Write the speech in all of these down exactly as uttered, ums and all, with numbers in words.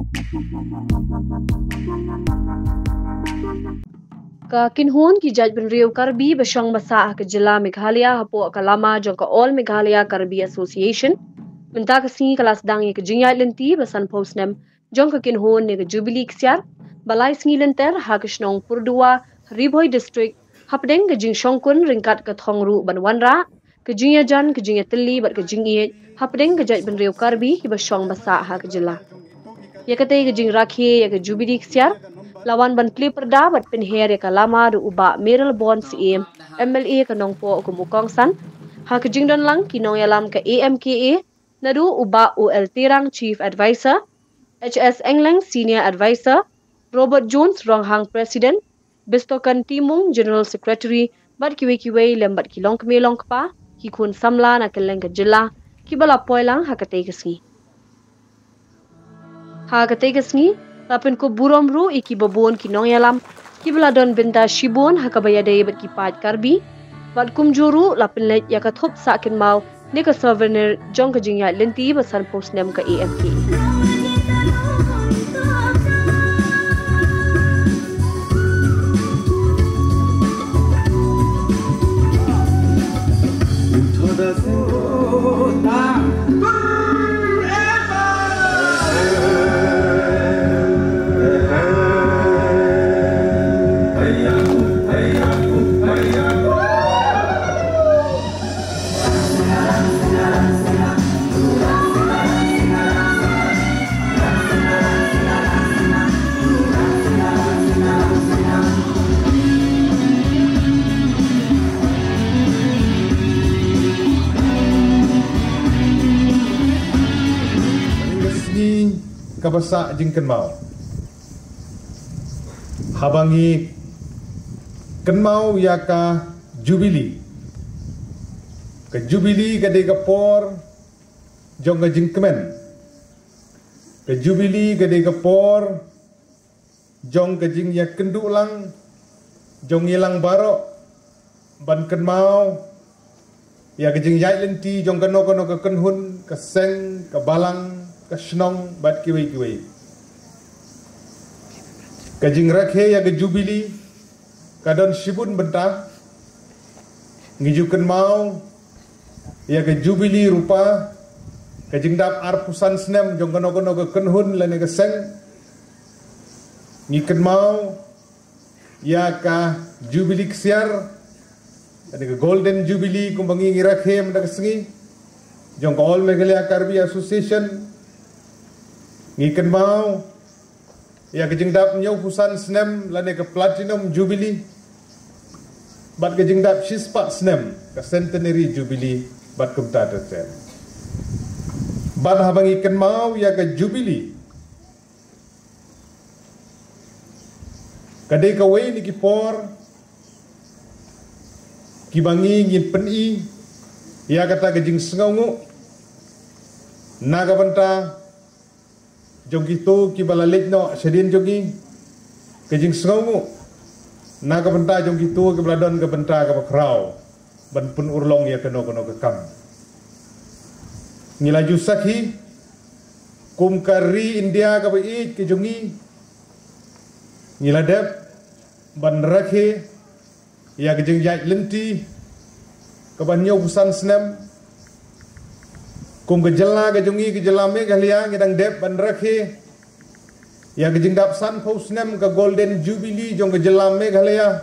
Ka kynhun ki jaitbynriew Karbi ba shong ba sah ha ka jylla Meghalaya hapoh ka lama jong ka All Meghalaya Karbi Association mynta ka sngi ka la sdang ïa ka jingïaid lynti ba sanphew snem jong ka kynhun ne ka Jubilee Ksiar ba lai sngi lynter ha ka shnong Purduwa, Ri Bhoi District, hapdeng ka jingshongkun ryngkat ka thong ruh ban wanrah ka jingïajan, ka jingïatylli bad ka jingïeit hapdeng ka jaitbynriew Karbi kiba shong ba sah ha ka jylla. Ïa katei ka jingrakhe ïa ka Jubilee Ksiar la wan ban plie pyrda bad pynher ïa ka lama da u Bah Mayralborn Syiem, M L A ka Nongpoh kum u kongsan, ha ka jingdonlang ki nongïalam ka A M K A, naduh u Bah O L Terang, Chief Advisor, H S Engleng, Senior Advisor, Robert Jones, Ronghang President, Bistokan Timung, General Secretary, bad kiwei kiwei lem bad ki longkmie longkpa, ki khun samla na kylleng ka jylla kiba la poi lang ha katei ka sngi. Ha katei ka sngi la pynkup burom ruh ïa kiba bun ki nongïalam kiba la don bynta shibun ha kaba ïadei bad ki paid Karbi, bad kumjuh ruh la pynleit ïa ka thup sah kynmaw ne ka souvenir jong ka jingïaid lynti ba sanphew snem ka A M K A. Ka sngi kaba sah jingkynmaw, haba ngi kynmaw ïa ka Jubilee. Ka Jubilee ka dei ka por jong ka jingkmen. Ka Jubilee ka dei ka por jong ka jingïakynduh lang jong ngi lang baroh ban kynmaw ïa ka jingïaid lynti jong kano kano ka kynhun, ka seng, ka balang, ka shnong bad kiwei kiwei. Ka jingrakhe ïa ka Jubilee ka don shibun bynta. Ngi ju kynmaw ïa ka Jubilee Rupa, ka jingdap arphew san snem jong kano kano ka kynhun lane ka seng. Ngi kynmaw ïa ka Jubilee Ksiar, lane ka Golden Jubilee kumba ngi ngi rakhe mynta ka sngi jong ka All Meghalaya Karbi Association. Ngi kynmaw ïa ka jingdap hynñiewphew san snem lane ka Platinum Jubilee, bad ka jingdap shispah snem ka Centenary Jubilee, bad kumta ter ter. Bad haba ngi kynmaw ïa ka Jubilee, ka dei kawei na ki por kiba ngi ngin pyni ïa kata ka jingsngewnguh na ka bynta jong kito kiba la leit noh shadien jong ngi, ka jingsngewnguh na ka bynta jong kito kiba la don ka bynta kaba khraw ban pynurlong ïa kano kano ka kam. Ngi la ju sakhi kum ka ri India kaba ïeit ka jong ngi, ngi la dep ban rakhe ïa ka jingïaid lynti kaba hynñiewphew san snem. Kum ka jylla ka jong ngi, ka jylla Meghalaya, ngi dang dep ban rakhe ïa ka jingdap sanphew snem ka Golden Jubilee jong ka jylla Meghalaya.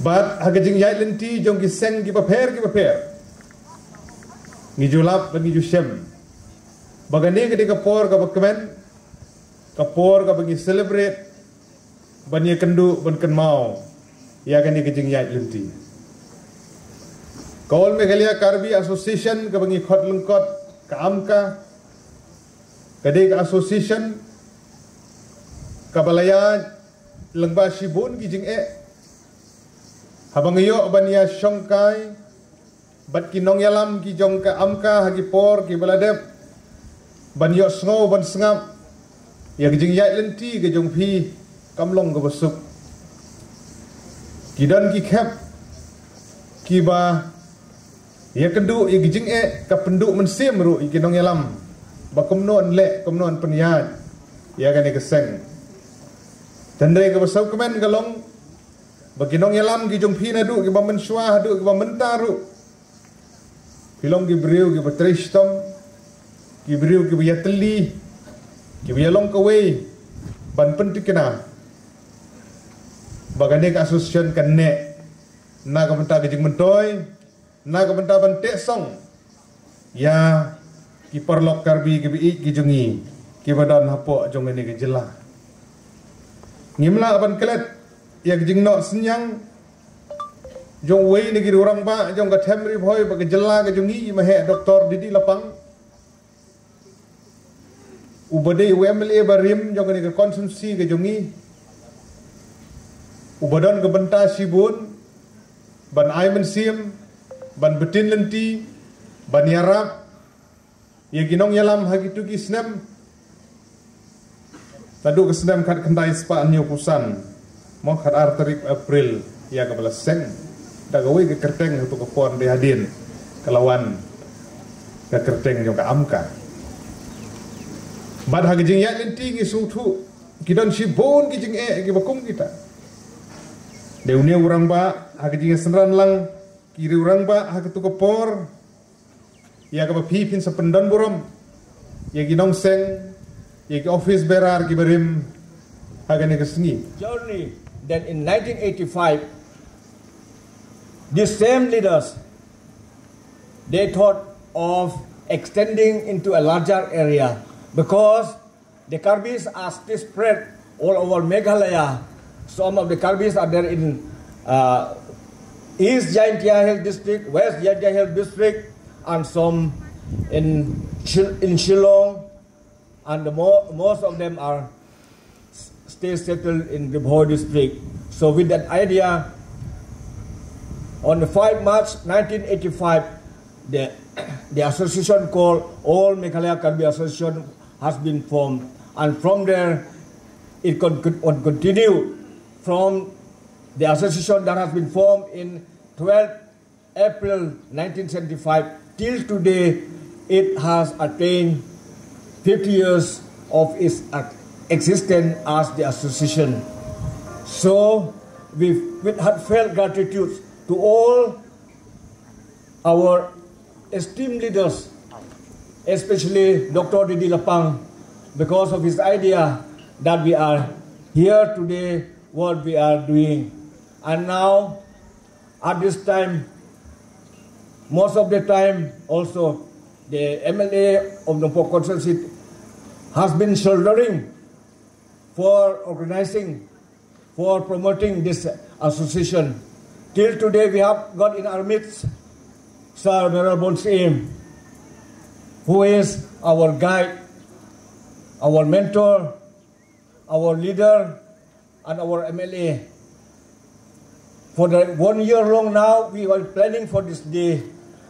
Bad ha ka jingïaid lynti jong ki seng kiba pher kiba pher, ngi ju lap bad ngi ju shem ba kane ka dei ka por kaba kmen, ka por kaba ngi celebrate, ban ïakynduh, ban kynmaw ïa kane ka jingïaid lynti. Ka All Meghalaya Karbi Association kaba ngi khot lyngkot ka AMCA, ka dei ka association kaba la ïaid lyngba shibun ki jingeh. Haba ngi ïoh ban ïashongkai bad ki nongïalam ki jong ka AMCA ha ki por kiba la dep, ban ïohsngew ban sngap ïa ka jingïaid lynti ka jong phi, kam long kaba suk. Ki don ki khep kiba Ïa ka duh ïa ki jingeh ka pynduh mynsiem ruh ïa ki nongïalam ba kumno yn leh, kumno yn pynïaid ïa kane ka seng. Hynrei kaba sngewkmen ka long ba ki nongïalam ki jong phi naduh kiba mynshuwa haduh kiba mynta ruh, phi long ki briew kiba trei shitom, ki briew kiba ïatylli, kiba ïalong kawei ban pyntikna ba kane ka association kan neh na ka bynta ka jingmyntoi, na ka bynta ban teh song ïa ki paralok Karbi kiba ïeit ki jong ngi kiba don hapoh jong kane ka jylla. Ngim lah ban klet ïa ka jingnoh synñiang jong uwei na ki rangbah jong ka them Ri Bhoi bad ka jylla ka jong ngi, i Maheh Doctor D D Lapang, uba dei u M L A barim jong kane ka constituency ka jong ngi, uba don ka bynta shibun ban ai mynsiem, ban btin lynti, ban ïarap ïa ki nongïalam ha kito ki snem. Naduh ka snem khatkhyndai spah hynñiewphew san, mo, khatar tarik April ïa kaba la seng da kawei ka kyrteng, hato ka por dei hadien ka la wan ka kyrteng jong ka AMCA. Bad ha ka jingïaid lynti ngi sngewthuh ki don shibun ki jingeh kiba kum kita. Dei une u rangbah ha ka jingïasynran lang, ki riew rangbah ha kato ka por ïa kaba phi phin sa pyndon burom ïa ki nongseng, ïa ki office bearer kiba rim ha kane ka sngi. Journey that in nineteen eighty-five, these same leaders, they thought of extending into a larger area because the Karbis are still spread all over Meghalaya. Some of the Karbis are there in uh, East Jaintia Hills District, West Jaintia Hills District, and some in, Shil- in Shillong, and the mo- most of them are s- still settled in Ri Bhoi District. So with that idea, on the five March nineteen eighty-five, the, the association called All Meghalaya Karbi Association has been formed. And from there, it con- con- continued from the association that has been formed in twelve April nineteen seventy-five till today, it has attained fifty years of its existence as the association. So, with, with heartfelt gratitude to all our esteemed leaders, especially Doctor D D Lapang, because of his idea that we are here today, what we are doing. And now, at this time, most of the time also, the M L A of the constituency has been shouldering for organizing, for promoting this association. Till today, we have got in our midst Sir Mayralborn Syiem, who is our guide, our mentor, our leader, and our M L A. For the one year long now, we were planning for this day,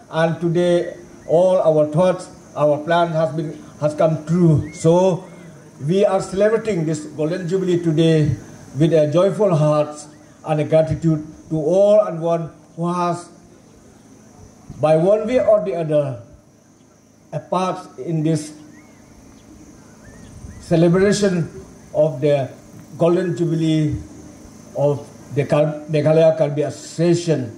and today all our thoughts, our plan has been has come true. So we are celebrating this golden jubilee today with a joyful hearts and a gratitude to all and one who has, by one way or the other, a part in this celebration of the Golden Jubilee of the Kar- Meghalaya Karbi Association.